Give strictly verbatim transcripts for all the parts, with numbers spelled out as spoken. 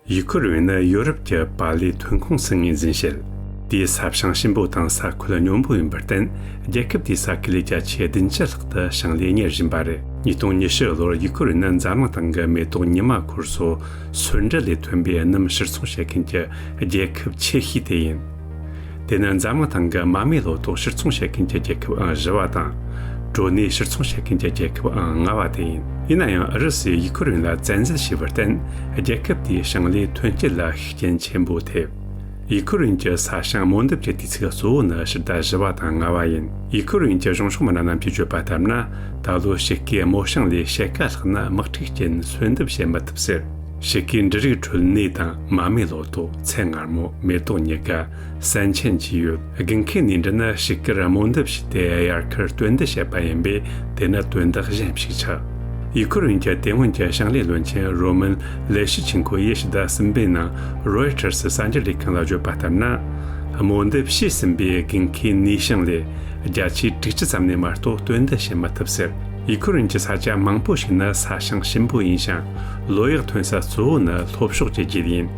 ཡུ་ཁུ་རེན་ནི་ཡོ་རོབ་ཀྱི་པ་ལེ་ཐོན་ཁུངས་སུ་ངོས་འཛིན་བྱེད། དེའི་ས་ཞིང་ཞིམ་པོ་དང་ས་ཁུལ་སྙོམས་པོ་ཡིན་པར་བརྟེན། རྒྱལ་ཁབ་དེའི་ས་ཁུལ་ལས་བརྒྱ་ཆའི་བདུན་ཅུ་ལྷག་ཏུ་ཞིང་ལས་གཉེར་བཞིན་པ་རེད། ཉིས་སྟོང་ཉི་ཤུ་ལོར་ཡུ་ཁུ་རེན་ནི་འཛམ་གླིང་སྟེང་གི་མེ་ཏོག་ཉི་མ་འཁོར་སོ་སོར་འབྲུ་ལས་ཐོན་པའི་སྣུམ་ཕྱིར་ཚོང་བྱེད་མཁན་གྱི་རྒྱལ་ཁབ་ཆེ་ཤོས་དེ་ཡིན། དེ་ནི་འཛམ་གླིང་སྟེང་གི་མ་རྨོས་ལོ་ཏོག་ཕྱིར་ཚོང་བྱེད་མཁན་གྱི་རྒྱལ་ཁབ་ཨང་བཞི་བ་དང་། གྲོ་ནས་ཕྱིར་ཚོང་བྱེད་མཁན་གྱི་རྒྱལ་ཁབ་ཨང་ལྔ་བ་དེ་ཡིན། ཡིན་ན་ཡང་ཨུ་རུ་སུས་ཡུ་ཁུ་རེན་ལ་བཙན་འཛུལ་བྱས་པར་བརྟེན། རྒྱལ་ཁབ་དེའི་ཞིང་ལས་ཐོན་སྐྱེད་ལ་ཤུགས་རྐྱེན་ཆེན་པོ་ཐེབས། ཡུ་ཁུ་རེན་གྱི་ས་ཞིང་རྨོ་འདེབས་ཀྱི་དུས་ཚིགས་གཙོ་བོ་ནི་ཕྱི་ཟླ་བཞི་བ་དང་ལྔ་བ་ཡིན། ཡུ་ཁུ་རེན་གྱི་གཞུང་ཕྱོགས་མི་སྣ་རྣམས་ཀྱིས་བརྗོད་པ་ལྟར་ན། ད་ལོ་དཔྱིད་ཀའི་རྨོ་ཞིང་ལས་ཕྱེད་ཀ་ལྷག་ནི་དམག་འཁྲུག་རྐྱེན་སོན་འདེབས་བྱེད་མི་ཐུབ་ཟེར། དཔྱིད་ཀའི་འབྲུ་རིགས་ཁྲོད་ནས་དང་མ་རྨོས་ལོ་ཏོག་ཚལ་མངར་མོ། མེ་ཏོག་མྱི་དགའ། སྲན་ཆེན་བཅས་ཡོད། དགུན་ཁའི་ནས་འབྲུ་ནི་དཔྱིད་ཀར་རྨོ་འདེབས་བྱས་ཏེ་དབྱར་ཁར་སྟོན་བསྡུ་བྱེད་པ་ཡིན་པས། དེ་ནི་དོན་དག་གཞན་ཞིག་ཆགས། ཡུ་ཁུ་རེན་གྱི་དེ་སྔོན་གྱི་ཞིང་ལས་བློན་ཆེན་རོ་མན་ལེ་ཤི་ཆིན་ཁོ་ཡིས་ཕྱི་ཟླ་གསུམ་པའི་ནང་རོའི་ཊར་སི་གསར་འགྱུར་ལས་ཁང་ལ་བརྗོད་པ་ལྟར་ན། རྨོ་འདེབས་བྱས་ཟིན་པའི་དགུན་ཁའི་ནས་ཞིང་ལས་བརྒྱ་ཆའི་དྲུག་ཅུ་ཙམ་ནས་མ་གཏོགས་སྟོན་བསྡུ་བྱེད་མི་ཐུབ་ཟེར། ཡུ་ཁུ་རེན་གྱི་ས་ཆ་མང་པོ་ཞིག་ནི་ས་ཞིང་ཞིམ་པོ་ཡིན་ཞིང་། ལོ་ཡག་ཐོན་ས་གཙོ་བོ་ནི་ལྷོ་ཕྱོགས་ཀྱི་རྒྱུད་ཡིན།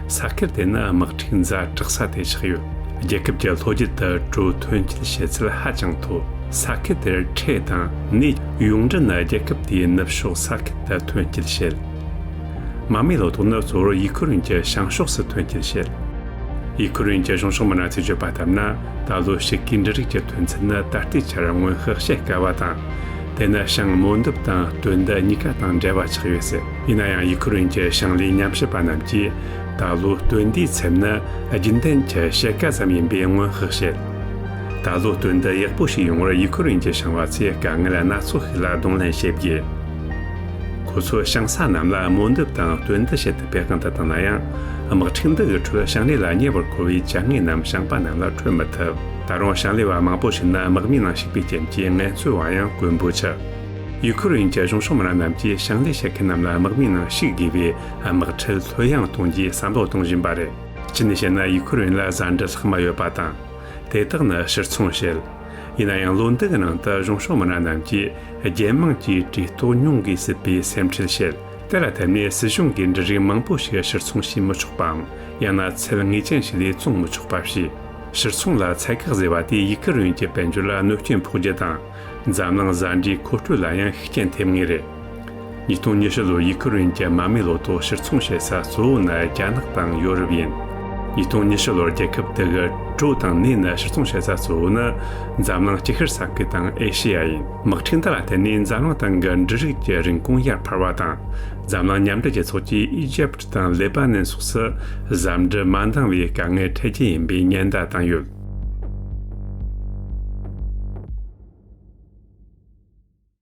ས་ཁུལ་དེ་ནི་དམག་འཁྲུག་ཛ་དྲག་ས་དེ་ཆགས་ཡོད། རྒྱལ་ཁབ་ཀྱི་ལྷོ་རྒྱུད་དུ་གྲོ་ཐོན་སྐྱེད་བྱེད་ཚད་ཧ་ཅང་མཐོ། ས་ཁུལ་དེར་ཁྲེ་དང་ནས་ཡོངས་འབྲུ་ནི་རྒྱལ་ཁབ་དེའི་ནུབ་ཕྱོགས་ས་ཁུལ་དུ་ཐོན་སྐྱེད་བྱེད། མ་རྨོས་ལོ་ཏོག་ནི་གཙོ་བོར་ཡུ་ཁུ་རེན་གྱི་བྱང་ཕྱོགས་སུ་ཐོན་སྐྱེད་བྱེད། ཡུ་ཁུ་རེན་གྱི་གཞུང་ཕྱོགས་མི་སྣ་ཚོས་བརྗོད་པ་ལྟར་ན། ད་ལོ་དཔྱིད་ཀའི་འབྲུ་རིགས་ཀྱི་ཐོན་ཚད་ནི་ད་ལྟའི་ཆར་སྔོན་དཔག་བྱེད་དཀའ་བ་དང་། དེ་ནི་ཞིང་རྨོ་འདེབས་དང་སྟོན་བསྡུ་གཉིས་ཀ་དང་འབྲེལ་བ་ཆགས་ཡོད་ཟེར། ཡིན་ན་ཡང་ཡུ་ཁུ་རེན་གྱི་ཞིང་ལས་ཉམས་ཞིབ་པ་རྣམས་ཀྱིས། ད་ལོ་སྟོན་བསྡུའི་ཚད་ནི་རྒྱུན་ལྡན་གྱི་ཕྱེད་ཀ་ཙམ་ཡིན་པའི་སྔོན་དཔག་བྱེད། ད་ལོ་སྟོན་བསྡུ་ཡག་པོ་ཞིག་ཡོང་བར་ཡུ་ཁུ་རེན་གྱི་ཞིང་བ་ཚོས་དཀའ་ངལ་སྣ་ཚོགས་ཤིག་ལ་གདོང་ལེན་བྱེད་དགོས། ཁོ་ཚོའི་ཞིང་ས་རྣམས་ལ་རྨོ་འདེབས་དང་སྟོན་བསྡུ་བྱེད་ཐུབ་པའི་དབང་དུ་བཏང་ན་ཡང་། དམག་འཁྲུག་འདི་གི་ཁྲོད་ཞིང་ལས་ལ་ཉེ་བར་མཁོ་བའི་ཅ་དངོས་རྣམས་ཞིང་པ་རྣམས་ལ་འཕྲོད་མི་ཐུབ། ད་རུང་ཞིང་ལས་པ་མང་པོ་ཞིག་ནི་དམག་མིའི་ནང་ཞུགས་པའི་རྐྱེན་གྱིས་ངལ་རྩོལ་བ་ཡང་དཀོན་པོ་ཆགས། ཡུ་ཁུ་རེན་གྱི་གཞུང་ཕྱོགས་མི་སྣ་རྣམས་ཀྱིས་ཞིང་ལས་བྱེད་མཁན་རྣམས་ལ་དམག་མིའི་ནང་ཞུགས་དགོས་པའི་དམག་ཁྲལ་ལྷོད་ཡངས་གཏོང་རྒྱུའི་བསམ་བློ་གཏོང་བཞིན་པ་རེད། སྤྱི་ནས་བཤད་ན་ཡུ་ཁུ་རེན་ལ་ཟ་འབྲུ་ལྷག་མ་ཡོད་པ་དང་། དེ་དག་ནི་ཕྱིར་ཚོང་བྱེད། ཡིན་ན་ཡང་ལོ་འདི་གི་ནང་དུ་གཞུང་ཕྱོགས་མི་སྣ་རྣམས་ཀྱིས་རྒྱལ་དམངས་ཀྱི་གྲོས་གཏོགས་ཉུང་དགོས་སྲིད་པའི་སེམས་ཁྲལ་བྱེད། དེ་ལ་བརྟེན་ནས་སྲིད་གཞུང་གིས་འབྲུ་རིགས་མང་པོ་ཞིག་ཕྱིར་ཚོང་བྱེད་མི་ཆོག་པའམ། ཡང་ན་ཚད་ངེས་ཅན་ཞིག་ལས་བཙོང་མི་ཆོག་པ་བྱས། ཕྱིར་ཚོང་ལ་ཚད་བཀག་བཟོས་པ་དེས་ཡུ་ཁུ་རེན་གྱི་དཔལ་འབྱོར་ལ་གནོད་སྐྱོན་ཕོག་རྒྱུ་དང་། འཛམ་གླིང་ཟ་འབྲུའི་མཁོ་སྤྲོད་ལ་ཡང་ཤུགས་རྐྱེན་ཐེབས་ངེས་རེད། ཉིས་སྟོང་ཉི་ཤུ་ལོར་ཡུ་ཁུ་རེན་གྱི་མ་རྨོས་ལོ་ཏོག་ཕྱིར་ཚོང་བྱེད་ས་གཙོ་བོ་ནི་རྒྱ་ནག་དང་ཡོ་རོབ་ཡིན། ཉིས་སྟོང་ཉི་ཤུ་ལོར་རྒྱལ་ཁབ་དེ་གི་གྲོ་དང་ནས་ནི་ཕྱིར་ཚོང་བྱེད་ས་གཙོ་བོ་ནི་འཛམ་གླིང་དཀྱིལ་ཤར་ས་ཁུལ་དང་ཨེ་ཤེ་ཡ་ཡིན། དམག་འཁྲུག་འདི་ལ་བརྟེན་ནས་འཛམ་གླིང་སྟེང་གི་འབྲུ་རིགས་ཀྱི་རིན་གོང་ཡར་འཕར་བ་དང་། འཛམ་གླིང་མཉམ་འབྲེལ་རྒྱལ་ཚོགས་ཀྱིས་ཨི་ཇེབ་དང་ལེ་པ་ནན་སོགས་སུ་ཟ་འབྲུ་མ་འདང་བའི་དཀའ་ངལ་འཕྲད་རྒྱུ་ཡིན་པའི་ཉེན་བརྡ་བཏང་ཡོད།